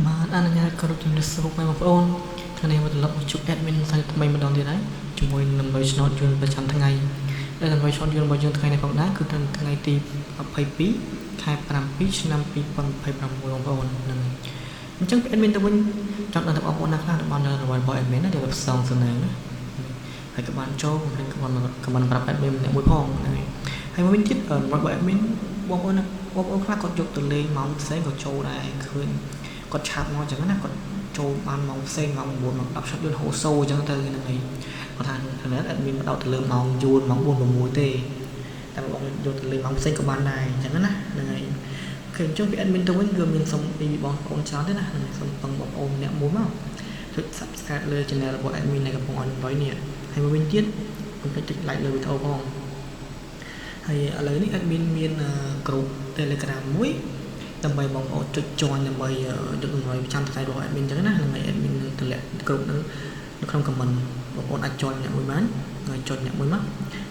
បាទអនុញ្ញាតគោរពជំរាបសួរពុកម៉ែបងប្អូនថ្ងៃនេះមកត្រឡប់មកជួប admin សាជាថ្មីម្ដងទៀតហើយជាមួយនឹងតម្រុយឆ្នោតយន្តប្រចាំថ្ងៃដែលតម្រុយឆ្នោតយន្តរបស់យើងថ្ងៃនេះផងដែរគឺថ្ងៃទី22ខែ7ឆ្នាំ2026បងប្អូនហ្នឹងហើយអញ្ចឹង admin ទៅវិញចង់ដឹងថាបងប្អូនណាខ្លះដែលបាននៅរបស់ admin ណាដែលផ្សងសំណាងណាហើយក៏បានចូលក៏បានប្រាប់ admin ម្នាក់មួយផងហ្នឹងហើយហើយមួយវិញទៀតរបស់ admin បងប្អូនណាបងប្អូនខ្លះគាត់យកទៅលេងម៉ោងផ្សេងក៏ចូលដែរឃើញគាត់ chat មកអញ្ចឹងណាគាត់ចូលបានម៉ោងផ្សេងម៉ោង9ម៉ោង10ឆាត់យន្តហូសូអញ្ចឹងទៅហ្នឹងហើយគាត់ថាថា admin មកដល់ទៅលើម៉ោងយួនម៉ោង4 6ទេតែបងយកទៅលេងម៉ោងផ្សេងក៏បានដែរអញ្ចឹងណាហ្នឹងហើយ OK អញ្ចឹងពី admin ទៅវិញគឺមានសុំពីបងប្អូនច្រើនទេណាហ្នឹងហើយសុំពឹងបងប្អូនម្នាក់មួយមកចុច subscribe លើ channel របស់ admin ដែលកំពុងឲ្យតម្រុយនេះហើយមួយវិញទៀតកុំភ្លេចចុច like លើវីដេអូផងហើយឥឡូវនេះ admin មានក្រុម Telegram មួយដើម្បីបងប្អូនចុច join ដើម្បីយកតម្រុយប្រចាំថ្ងៃរបស់ admin អញ្ចឹងណាហ្នឹងហើយ admin នឹងតម្លាក់ក្រុមហ្នឹងនៅក្នុង comment បងប្អូនអាច join ម្នាក់មួយបានហើយចុចម្នាក់មួយមក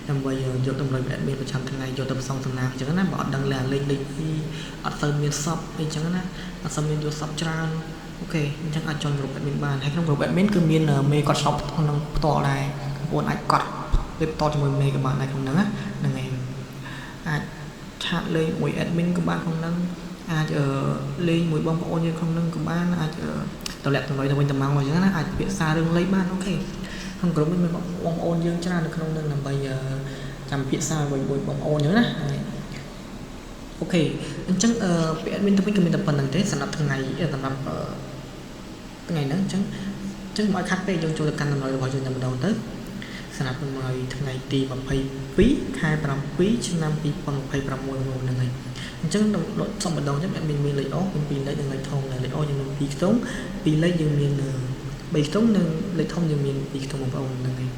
ដើម្បីយកតម្រុយ admin ប្រចាំថ្ងៃយកទៅផ្សងសំណាងអញ្ចឹងណាបើអត់ដឹងលេខលេខអីអត់សូវមានសពអីចឹងណាអត់សូវមានយកសពច្រើន OK អញ្ចឹងអាច join ក្រុម admin បានហើយក្នុងក្រុម admin គឺមានមេគាត់ shop ក្នុងផ្ទាល់ដែរបងប្អូនអាចកត់លេបផ្ទាល់ជាមួយមេក៏បានដែរក្នុងហ្នឹងណាហ្នឹងហើយអាច chat លេងមួយ admin ក៏បានក្នុងហ្នឹងអាចលេងមួយបងប្អូនយើងក្នុងហ្នឹងក៏បានអាចតម្លាក់តម្លៃទៅវិញទៅមកអញ្ចឹងណាអាចពិភាក្សារឿងលេខបាន OK ក្នុងក្រុមនេះមានបងប្អូនយើងច្រើននៅក្នុងហ្នឹងដើម្បីចាំពិភាក្សាមួយបងប្អូនអញ្ចឹងណាOK អញ្ចឹងពី admin ទៅវិញក៏មានតែប៉ុណ្្នឹងទេសម្រាប់ថ្ងៃសម្រាប់ថ្ងៃហ្នឹងអញ្ចឹងអញ្ចឹងមកឲ្យខាត់ពេកយើងចូលទៅកាន់តម្រុយរបស់យើងតែម្ដងទៅសម្រាប់តម្រុយថ្ងៃទី22ខែ7ឆ្នាំ2026ហ្នឹងហើយអញ្ចឹងសុំម្ដងចឹង admin មានលេខអមាន2លេខនិងលេខធំលេខអយើងមាន2ខ្ទង់2លេខយើងមាន3ខ្ទង់និងលេខធំយើងមាន2ខ្ទង់បងប្អូនហ្នឹងហើយ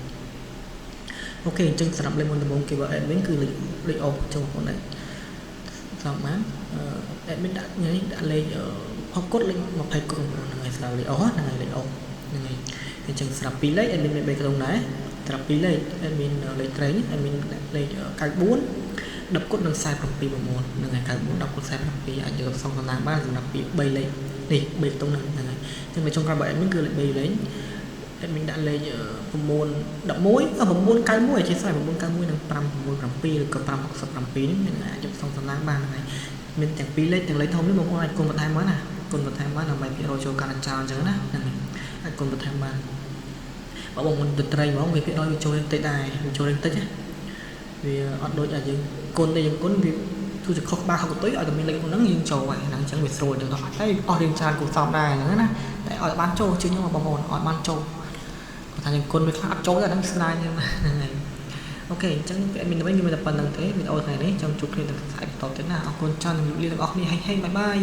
OK អញ្ចឹងសម្រាប់លេខមុនដំបូងគេបើ admin គឺលេខលេខអចុះបងប្អូនដែរសម្រាប់បាន admin ដាក់នេះដាក់លេខផកគុតលេខ20គុតបងប្អូនហ្នឹងហើយសម្រាប់លេខអហ្នឹងហើយលេខអហ្នឹងហើយអញ្ចឹងសម្រាប់2លេខ admin មាន3ខ្ទង់ដែរសម្រាប់2លេខ admin លេខត្រេង admin ដាក់លេខ94 10គុតនិង47បងប្អូនហ្នឹងហើយ94 10គុត47អាចយកផ្សងសំណាងបានសម្រាប់ពី3លេខនេះ3ខ្ទង់ហ្នឹងហ្នឹងហើយអញ្ចឹងនៅចុងក្រោយរបស់ admin គឺលេខ3លេខ admin ដាក់លេខ9 11 991អធិស្ឋាន991និង567ឬក៏567នេះអាចយកផ្សងសំណាងបានហ្នឹងហើយមានទាំងពីរលេខទាំងលេខធំនេះបងប្អូនអាចគុណបន្ថែមបានណាគុណបន្ថែមបានដើម្បីភាគរយចូលកាន់តែច្រើនអញ្ចឹងណាហ្នឹងហើយអាចគុណបន្ថែមបានបើបងប្អូនទៅត្រីហ្មងវាភាគរយវាចូលតិចដែរវាចូលតិចណាវាអត់ដូចតែយើងគុណទេយើងគុណវាទោះជាខុសក្បាលខុសកន្ទុយឲ្យតែមានលេខក្នុងហ្នឹងយើងចូលហើយហ្នឹងអញ្ចឹងវាស្រួលអញ្ចឹងទៅតែអស់រៀងច្រើនគួរសមដែរហ្នឹងណាតែឲ្យបានចូលជឿខ្ញុំបងប្អូនឲ្យបានចូលគាត់ថាយើងគុណវាខ្លះអត់ចូលទេអាហ្នឹងស្ដាយហ្នឹងហើយ OK អញ្ចឹងពី admin វិញគឺមានតែប៉ុណ្្នឹងទេវីដេអូថ្ងៃនេះចាំជួបគ្នានៅថ្ងៃបន្តទៀតណាអរគុណច្រើនជំរាបលាទាំងអស់គ្នាហេហេ bye bye.